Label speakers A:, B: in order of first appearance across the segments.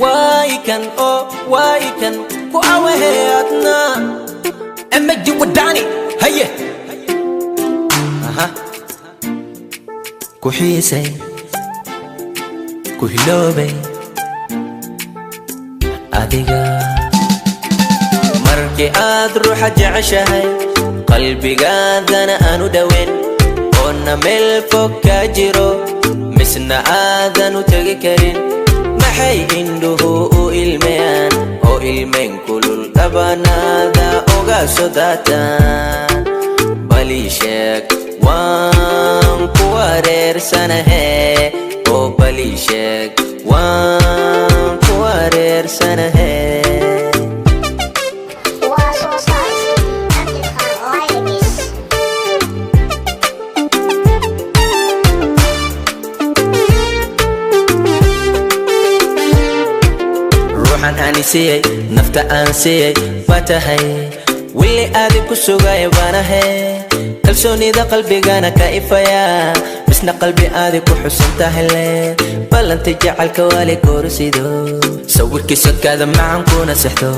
A: Waay kan oo waay kan ku awahe adna
B: Emedi Wadani haye.
A: Aha. Ku xiisay, ku hiloobay adiga. Markii aad ruuxa jeceshahay, qalbigaadana aanu dhoweyn, oona meel fog ka jiro, misna aadan u tegi karin, maxay indhuhu u ilmeeyaan oo ilmeyn kulul dhabanaada uga soo daataan? Bal ii sheeg, waan ku wareersanahe, oo bal ii sheeg, waan ku wareersanahe.
C: Waa soo saarista Cabdiqaan Lyrics.
A: Ruuxan aan siiyey nafta aan siiyey baa tahay, wili aadi ku sugaya baanahe, kalsoonida qalbigana ka ifaya, misna qalbi aadi ku xusan tahale, ballanta jacalka waali koorsido, sawirkiisa kaada macan kuna sexdo,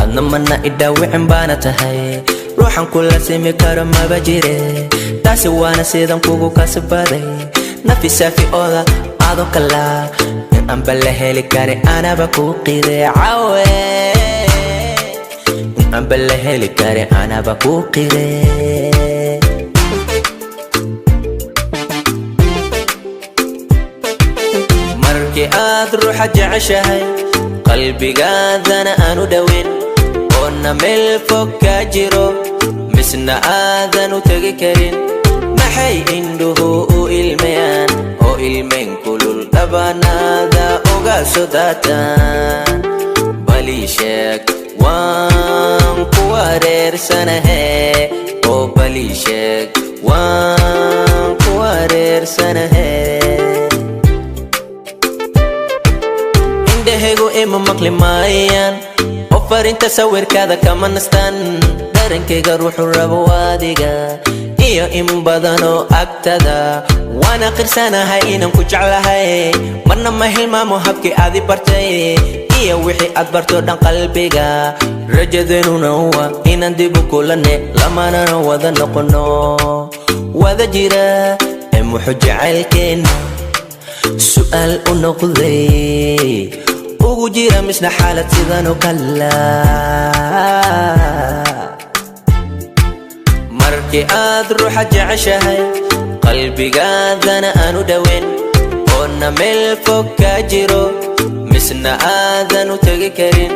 A: adna mana idhaawicin baana tahay. Ruuxan kula simi karo maba jire, taasi waana sidan kugu kasbaday, nafi saafi ooda adoo kala in aanba la heli kari, anaba kuu qire cawe, in aanba la heli kari, anaba kuu qire. Markii aad ruuxa jeceshahay, qalbigaadana aanu dhoweyn, oona meel fog ka jiro, misna aadan u tegi karin, maxay indhuhu u ilmeeyaan oo ilmeyn kulul dhabanaada uga soo daataan? Bal ii sheeg, waan ku wareersanahe, oo bal ii sheeg, waan ku wareersanahe. Indhahaygu ima maqli maayaan oo farinta sawirkaada kama nastaan, darankayga ruuxu rabo adiga iyo in badanoo agtada, waana qirsanahay inaan ku jeclahay, marna ma hilmaamo habkii aadi bartay iyo wixii aad barto dhan qalbiga. Rajadeenuna waa inaan dib u kulanne, lamanana wada noqono wada jira, ee muxuu jacaylkeena su'aal u noqday ugu jira, misna xaalad sidan oo kala? Markii aad ruuxa jeceshahay, qalbigaadana aanu dhoweyn, oona meel fog ka jiro, misna aadan u tegi karin,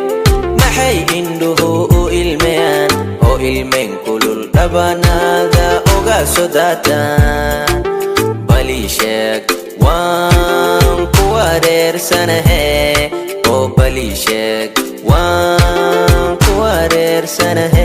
A: maxay indhuhu u ilmeeyaan oo ilmeyn kulul dhabanaada uga soo daataan? Bal ii sheeg, waan ku wareersanahe, oo bal ii sheeg, waan ku wareersanahe.